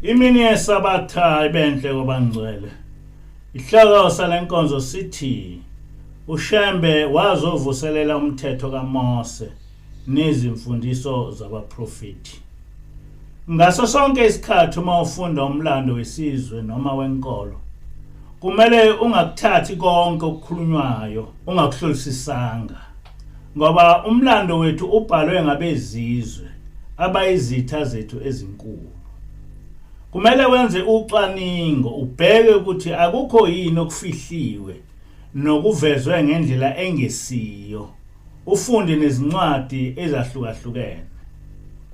Imini yeSabatha ibenhle kwabangcwele. Isihloko salenkonzo sithi uShembe wazovuselela umthetho kaMose nezimfundiso zabaprofethi. Ngaso sonke isikhathi uma ufunda umlando wesizwe noma wenkolo, kumele ungakuthathi konke okukhulunywayo ungakuhlolisisanga, ngoba umlando wethu ubhalwe ngabezizwe abayizitha zethu ezinkulu. Kumele wenze ucwaningo ubheke ukuthi akukho yini okufihliwe nokuvezwe ngendlela engesiyo, ufunde nezincwadi ezahlukahlukene.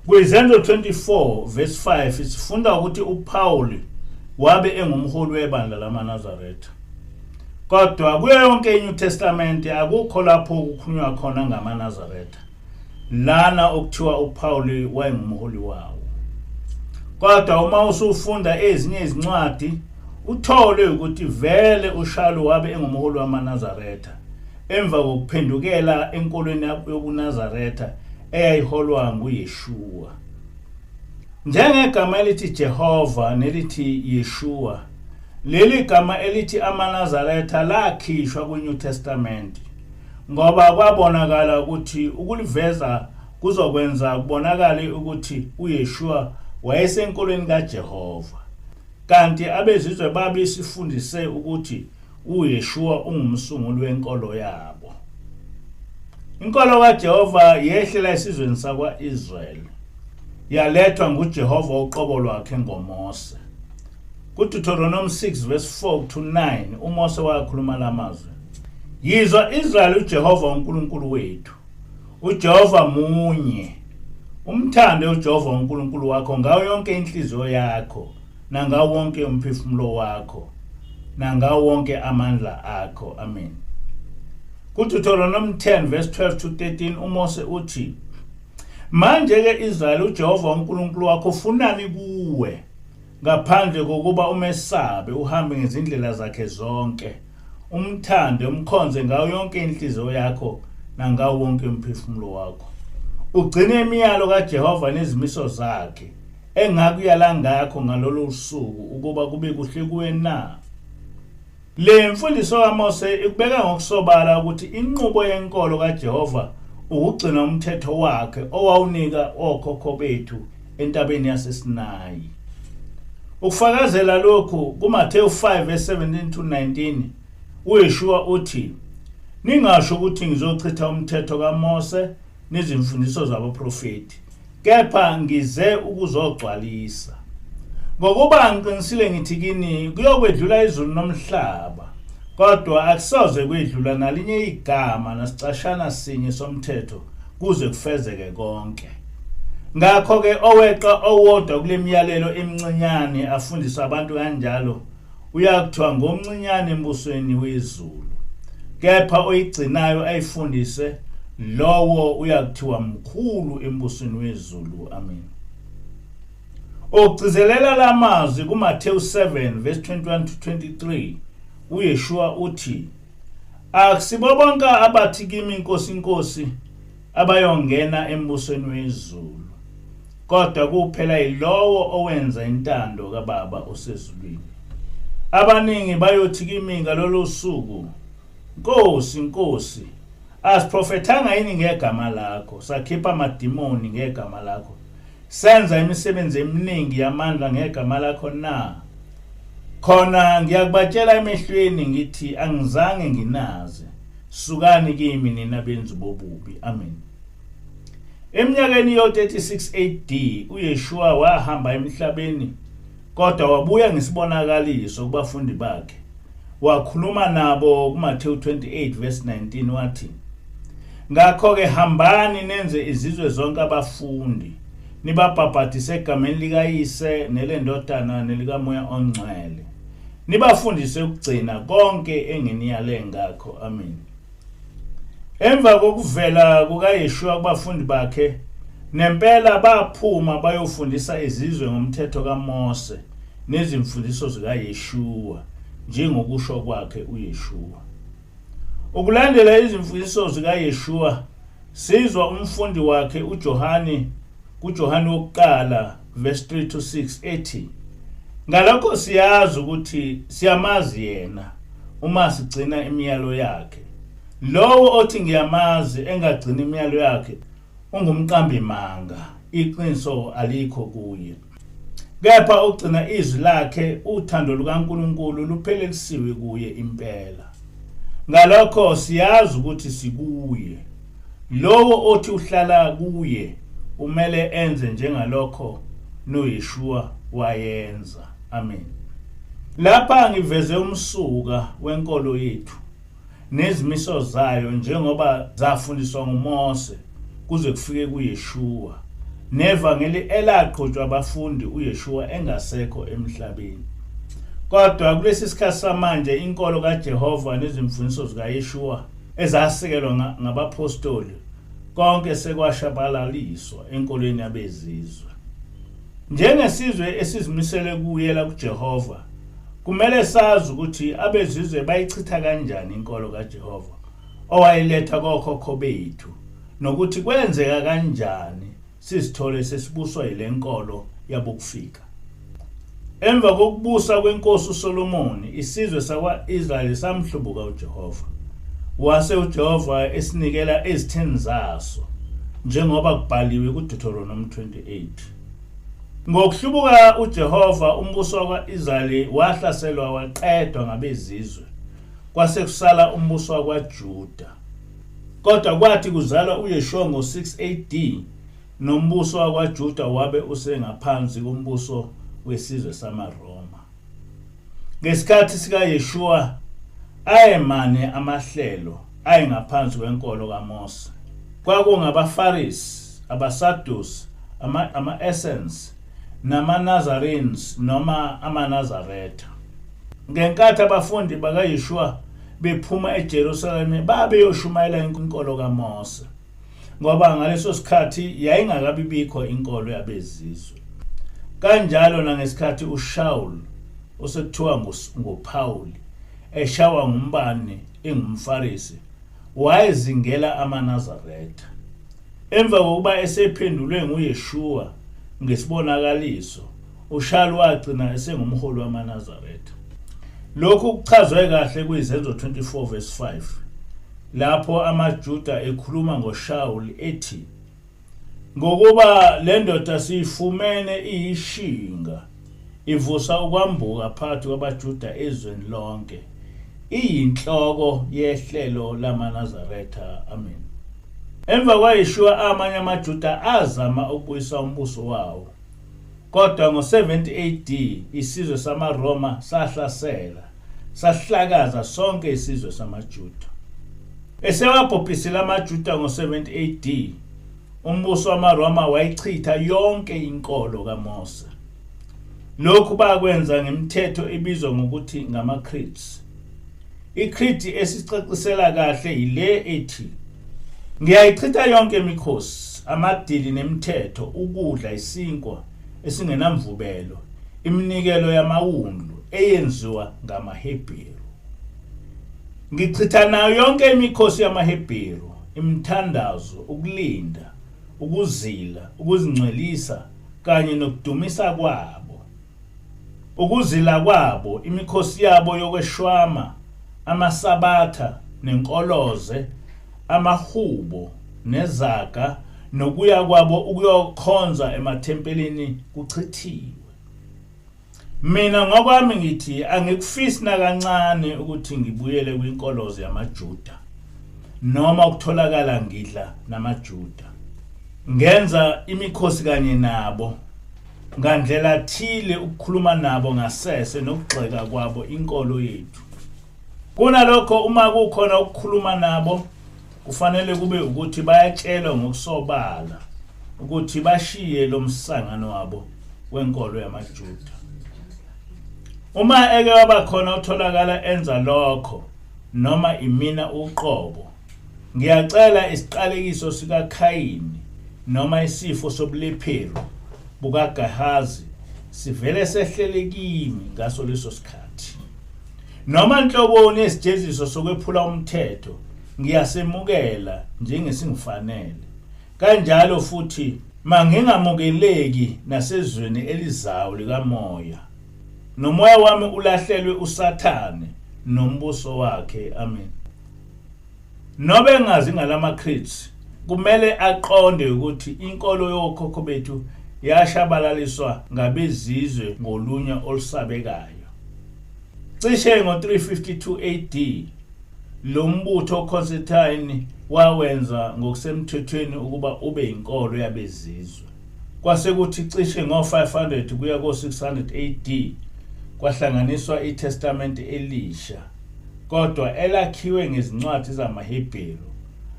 KwiZenzo 24 verse 5 sifunda ukuthi uPaul wabe engumholi webandla lamaNazaretha. Kodwa kuyo yonke iNew Testament akukho lapho kukhulunywa khona ngamaNazaretha. Lana okuthiwa uPaul wayengumholi wawo. Kodwa uma usufunda ezinye izincwadi uthole ukuthi vele uShalu wabe engumholi wamaNazaretha emva kokuphendukela enkolweni yobuNazaretha eyayiholwa nguYeshua. Njengegama elithi Jehova nelithi Yeshua, leli gama elithi amaNazaretha lakhishwa kwiNew Testament ngoba kwabonakala ukuthi ukuliveza kuzokwenza kubonakale ukuthi uYeshua wayesenkolweni kaJehova, kanti abezizwe babesifundise ukuthi uYeshua ungumsunguli wenkolo yabo. Inkolo kaJehova yehlela esizweni sakwa-Israyeli, yalethwa nguJehova uqobo lwakhe ngoMose. KuDeuteronomy 6 verse 4 to 9 uMose wakhuluma lamazwi: Yizwa Israyeli, uJehova uNkulunkulu wethu, uJehova munye. Umthande uJehova uNkulunkulu wakho ngayo yonke inhliziyo yakho nangawo wonke umphefumulo wakho nangawo wonke amandla akho. Amen. KuDeuteronomy 10 verse 12 to 13 uMose uthi: Manje ke Israyeli, uJehova uNkulunkulu wakho ufunani kuwe ngaphandle kokuba umesabe, uhambe ngezindlela zakhe zonke, umthande, umkhonze ngayo yonke inhliziyo yakho nangawo wonke umphefumulo wakho, ugcine imiyalo kaJehova nezimiso zakhe engakuyala ngakho ngalolu suku ukuba kube kuhle kuwe na? Le mfundiso kaMose ikubeka ngokusobala ukuthi inqubo yenkolo kaJehova ukugcina umthetho wakhe owawunika okhokho bethu entabeni yaseSinayi. Ukufakazela lokhu kuMathewu 5 verse 17 to 19 uYeshua uthi: Ningasho ukuthi ngizochitha umthetho kaMose nezimfundiso zabaprofethi, kepha ngize ukuzogcwalisa. Ngokuba ngiqinisile ngithi kini, kuyokwedlula izulu nomhlaba, kodwa akusoze kwedlula nalinye igama nasicashana sinye somthetho kuze kufezeke konke. Ngakho-ke oweqa owodwa kule miyalelo emincinyane afundisa abantu kanjalo uyakuthiwa ngomncinyane embusweni wezulu, kepha oyigcinayo ayifundise lowo uyakuthiwa mkhulu embusweni wezulu. Amen. Ugcizelela lamazwi kuMathewu 7 verse 21 to 23 uYeshua uthi: Akusibo bonke abathi kimi, Nkosi, Nkosi, abayongena embusweni wezulu, kodwa kuphela yilowo owenza intando kaBaba osezulwini. Abaningi bayothi kimi ngalolo suku, Nkosi, Nkosi, asiprofethanga yini ngegama lakho, sakhipha amadimoni ngegama lakho, senza imisebenzi eminingi yamandla ngegama lakho na? Khona ngiyakubatshela emehlweni ngithi, angizange nginazi, sukani kimi nina benzi bobubi. Amen. Eminyakeni yo-36 AD uYeshua wahamba emhlabeni, kodwa wabuya ngesibonakaliso kubafundi bakhe. Wakhuluma nabo kuMathewu 28 verse 19 wathi: Ngakho-ke hambani nenze izizwe zonke abafundi, nibabhabhadise egameni likaYise neleNdodana nelikaMoya oNgcwele, nibafundise ukugcina konke enginiyale ngakho. Amen. Emva kokuvela kukaYeshua kubafundi bakhe, nempela baphuma bayofundisa izizwe ngomthetho kaMose nezimfundiso zikaYeshua, njengokusho kwakhe uYeshua. Ukulandela izimfundiso zikaYeshua, sizwa umfundi wakhe uJohane kuJohane wokuqala verse 3 to 6 ethi: Ngalokho siyazi ukuthi siyamazi yena uma sigcina imiyalo yakhe. Lowo othi ngiyamazi engagcini imiyalo yakhe ungumqambi manga, iqiniso alikho kuye. Kepha ogcina izwi lakhe uthando lukaNkulunkulu luphelelisiwe kuye impela. Ngalokho siyazi ukuthi sikuye. Lowo othi uhlala kuye umele enze njengalokho noYeshua wayenza. Amen. Lapha ngiveze umsuka wenkolo yethu nezimiso zayo njengoba zafundiswa nguMose kuze kufike kuYeshua nevangeli elaqhutshwa abafundi uYeshua engasekho emhlabeni. Kodwa kulesi sikhathi samanje inkolo kaJehova nezimfundiso zikaYeshua ezasekelwa ngabaphostoli konke sekwashabalaliswa enkolweni yabezizwe. Njengesizwe esizimisele kubuyela kuJehova, kumele sazi ukuthi abezizwe bayichitha kanjani inkolo kaJehova owayiletha kokhokho bethu nokuthi kwenzeka kanjani sizithole sesibuswa yile nkolo yabokufika. Emva kokubusa kwenkosi uSolomoni, isizwe sakwa-Israyeli samhlubuka uJehova. Wase uJehova esinikela ezitheni zaso, njengoba kubhaliwe kuDeuteronomi 28. Ngokuhlubuka uJehova, umbuso wakwa-Israyeli wahlaselwa waqedwa ngabezizwe, kwase kusala umbuso wakwaJuda. Kodwa kwathi kuzalwa uYeshua ngo-6 AD, nombuso wakwaJuda wabe usengaphansi kombuso wesizwe samaRoma. Ngesikhathi sikaYeshua ayemane amahlelo ayengaphansi kwenkolo kaMose. KwakungabaFarisi, abaSadusi, ama-Essenes namaNazarenes noma amaNazaretha. Ngenkathi abafundi bakaYeshua bephuma eJerusalema babeyoshumayela inkolo kaMose. Ngoba ngaleso sikhathi yayingakabi bikho inkolo yabezizwe. Kanjalo nangesikhathi uShaul osekuthiwa nguPaul eshawa ngumbani engumFarisi wayezingela amaNazaretha. Emva kokuba esephendulwe nguYeshua ngesibonakaliso, uShaul wagcina esengumholi wamaNazaretha. Lokhu kuchazwe kahle kwiZenzo 24 verse 5. Lapho amaJuda ekhuluma ngoShawuli ethi, Ngokuba le ndoda siyifumene iyishinga, ivusa ukwambuka phakathi kwabaJuda ezweni lonke, iyinhloko yehlelo lamaNazaretha. Amen. Emva kwaYeshua amanye amaJuda azama ukubuyisa umbuso wawo. Kodwa ngo-70 AD isizwe samaRoma sahlasela, sahlakaza sonke isizwe samaJuda. Esewabhubhisile amaJuda ngo-70 AD, umbuso wamaRoma wayichitha yonke inkolo kaMose. Lokhu bakwenza ngemithetho ebizwa ngokuthi ngama-creeds. I-creed esicacisela kahle yile ethi Ngiyayichitha yonke imikhosi, amadili nemithetho, ukudla isinkwa esingenamvubelo, iminikelo yamawundlu eyenziwa ngamaHebheru. Ngichitha nayo yonke imikhosi yamaHebheru, imithandazo, ukulinda, ukuzila, ukuzingcwelisa kanye nokudumisa kwabo. Ukuzila kwabo, imikhosi yabo yokweshwama, amasabatha nenkoloze, amahubo nezaga nokuya kwabo ukuyokhonza emathempelini kuchithiwe. Mina ngokwami ngithi angikufisi nakancane ukuthi ngibuyele kwinkoloze yamaJuda noma ukutholakala ngidla namaJuda. Ngenza imikhosi kanye nabo ngandlela thile ukukhuluma nabo ngasese nokugxeka kwabo inkolo yethu. Kunalokho uma kukhona ukukhuluma nabo kufanele kube ukuthi bayatshelwa ngokusobala ukuthi bashiye lo msangano wabo wenkolo yamaJuda. Uma eke waba khona otholakala enza lokho noma imina uqobo Ngiyacela isiqalekiso sikaKhayini noma isifo sobulepheru bukaGehazi sivele sehlele kimi ngaso leso sikhathi. Noma nhloboni yesijeziso sokwephula umthetho ngiyasemukela njengesingifanele. Kanjalo futhi mangingamukeleki nasezweni elizayo likamoya. Nomoya wami ulahlelwe uSathane nombuso wakhe. Amen. Nobe engazi ngalamaCreeds, kumele aqonde ukuthi inkolo yokhokho bethu yashabalaliswa ngabezizwe ngolunya olusabekayo. Cishe ngo-352 AD, lo mbutho uConstantine wawenza ngokusemthethweni ukuba ube inkolo yabezizwe. Kwase kuthi cishe ngo-500 kuya ko-600 AD kwahlanganiswa iTestamente Elisha, kodwa elakhiwe ngezincwadi zamaHebheru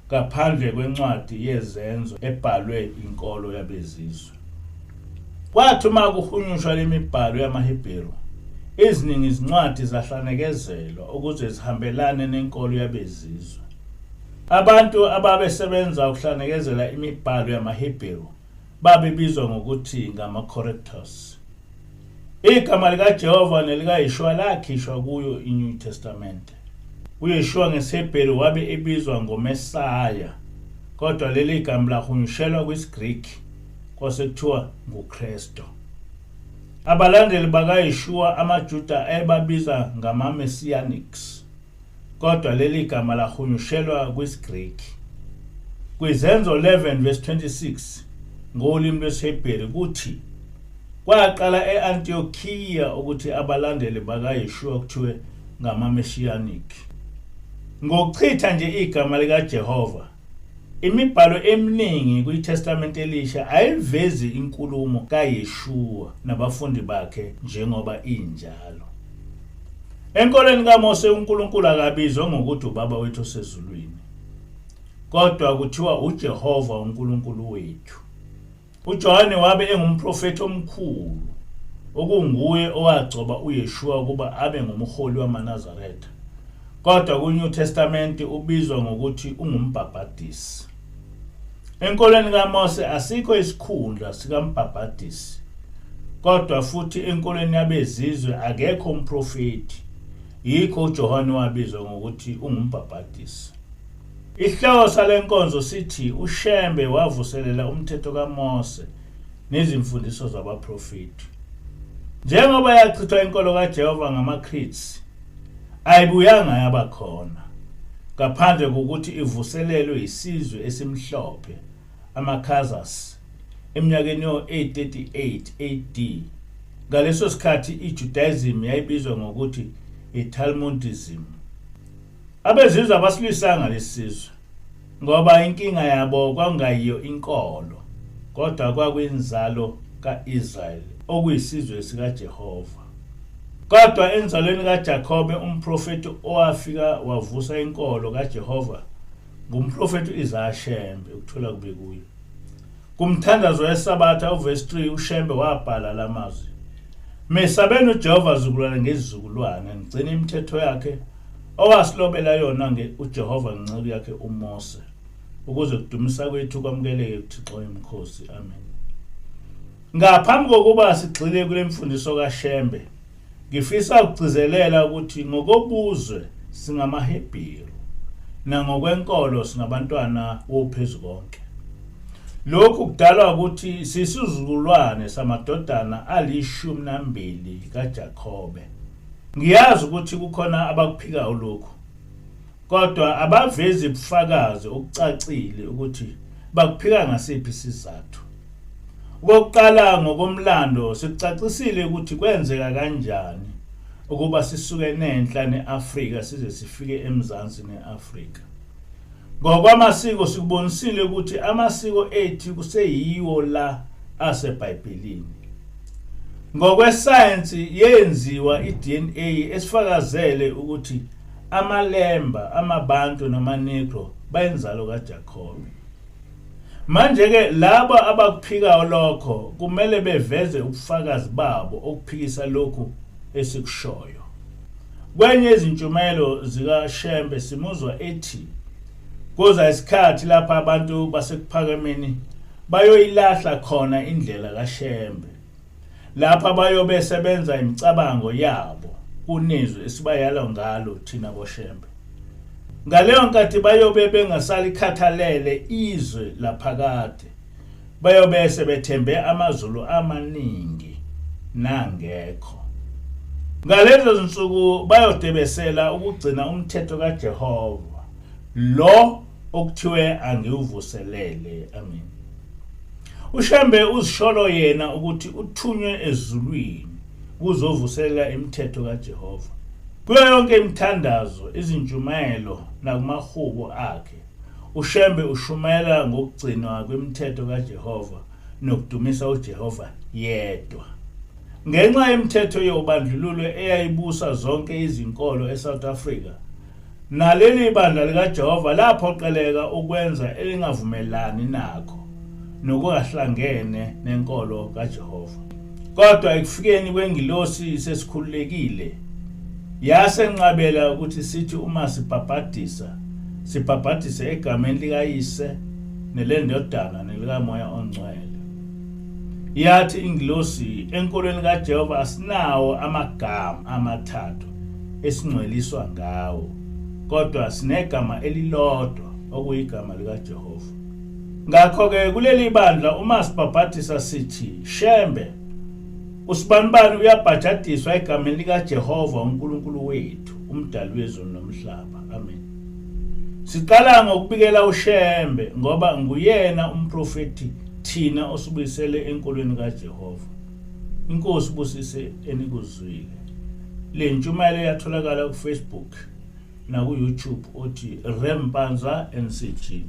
ngaphandle kwencwadi yeZenzo ebhalwe inkolo yabezizwe. Kwathi uma kuhunyushwa lemibhalo yamaHebheru, eziningi izincwadi zahlanekezelwa ukuze zihambelane nenkolo yabezizwe. Abantu ababesebenza ukuhlanekezela imibhalo yamaHebheru babebizwa ngokuthi ngama-correctors. Igama likaJehova nelikaYeshua lakhishwa kuyo iNew Testament. UYeshua ngesiHebheru wabe ebizwa ngoMesaya, kodwa leli gama lahunyushelwa kwisiGreki kwase kuthiwa nguKristu. Abalandeli bakaYeshua amaJuda ayebabiza ngama-Messianics, kodwa leli gama lahunyushelwa kwisiGreki. KwiZenzo 11 verse 26 ngolimi lwesiHebheru kuthi kwaqala e-Antiyokiya ukuthi abalandeli bakaYeshua kuthiwe ngama-Messianic. Ngokuchitha nje igama likaJehova, imibhalo eminingi kwiTestamente Elisha ayivezi inkulumo kaYeshua nabafundi bakhe njengoba injalo. Enkolweni kaMose uNkulunkulu akabizwa ngokuthi uBaba wethu osezulwini, kodwa kuthiwa uJehova uNkulunkulu wethu. UJohane wabe engumprofethi omkhulu, okunguye owagcoba uYeshua ukuba abe ngumholi wamaNazaretha. Kodwa kwiNew Testament ubizwa ngokuthi ungumbhabhadisi. Enkolweni kaMose asikho isikhundla sikambhabhadisi, kodwa futhi enkolweni yabezizwe akekho umprofethi, yikho uJohane wabizwa ngokuthi ungumbhabhadisi. Isihloko sale nkonzo sithi uShembe wavuselela umthetho kaMose nezimfundiso zabaprofethi. Njengoba yachithwa inkolo kaJehova ngamaCreeds, ayibuyanga yaba khona, ngaphandle kokuthi ivuselelwe yisizwe esimhlophe, amaKhazars, eminyakeni yo-838 AD. Ngaleso sikhathi iJudaism yayibizwa ngokuthi iTalmudism. Abezizwe abasilwisanga lesi sizwe ngoba inkinga yabo kwakungayiyo inkolo kodwa kwakwinzalo ka-Israyeli okuyisizwe sikaJehova. Kodwa enzalweni kaJakobe umprofethi owafika wavusa inkolo kaJehova ngumprofethi u-Isaya Shembe, ukuthola kube kuye. Kumthandazo weSabatha uvesi 3 uShembe wabhala lamazwi: Mesabeni uJehova zukulwane ngezizukulwane, nigcine imithetho yakhe owasilobela yona nge uJehova ngenceku yakhe uMose, ukuze kudumisa kwethu kwamukeleke kuThixo wemikhosi. Amen. Ngaphambi kokuba sigxile kule mfundiso kaShembe, ngifisa ukugcizelela ukuthi ngokobuzwe singamaHebheru nangokwenkolo singabantwana woPhezukonke. Lokhu kudalwa ukuthi sisizukulwane samadodana ali-12 kaJakobe. Ngiyazi ukuthi kukhona abakuphikayo lokhu, kodwa abavezi bufakazi obucacile ukuthi bakuphika ngasiphi isizathu. Okokuqala ngokomlando sikucacisile ukuthi kwenzeka kanjani ukuba sisuke nenhla ne-Afrika size sifike emzansi ne-Afrika. Ngokwamasiko sikubonisile ukuthi amasiko ethu kuseyiwo la aseBhayibhelini. Ngokwesayensi yenziwa iDNA esifakazele ukuthi amaLemba, amaBantu namaNegro bayinzalo kaJakobe. Manje-ke labo abakuphikayo lokho kumele beveze ubufakazi babo okuphikisa lokhu esikushoyo. Kwenye yezintshumayelo zikaShembe simuzwa ethi kuza isikhathi lapho abantu baseKuphakameni bayoyilahla khona indlela kaShembe. Lapha bayobe sebenza imicabango yabo kunezwi esibayala ngalo thina boShembe. Ngaleyo nkathi bayobe bengasalikhathalele izwe laphakade. Bayobe sebethembe amazulu amaningi nangekho. Ngalezo zinsuku bayodebesela ukugcina umthetho kaJehova, lo okuthiwe angiwuvuselele. Amen. UShembe uzisholo yena ukuthi uthunywe ezulwini kuzovuselela imithetho kaJehova. Kuyo yonke imithandazo, izintshumayelo nakumahubo akhe, uShembe ushumayela ngokugcinwa kwemithetho kaJehova nokudumisa uJehova yedwa. Ngenxa yemithetho yobandlululo eyayibusa zonke izinkolo eSouth Africa, naleli bandla likaJehova laphoqeleka ukwenza elingavumelani nakho nokungahlangene nenkolo kaJehova. Kodwa ekufikeni kwengilosi sesikhululekile, yasenqabela ukuthi sithi uma sibhabhadisa, sibhabhadise egameni likaYise neleNdodana nelikaMoya oNgcwele. Yathi ingilosi, enkolweni kaJehova asinawo amagama amathathu esingcweliswa ngawo, kodwa sinegama elilodwa okuyigama likaJehova. Ngakho-ke kuleli bandla uma sibhabhadisa sithi, Shembe, usibanibani uyabhajadiswa egameni likaJehova uNkulunkulu wethu, umdali wezulu nomhlaba. Amen. Siqala ngokubikela uShembe ngoba nguyena umprofethi thina osibuyisele enkolweni kaJehova. Inkosi busise enikuzwile. Le ntshumayelo yatholakala kuFacebook naku-YouTube othi Rem Mpanza NCG.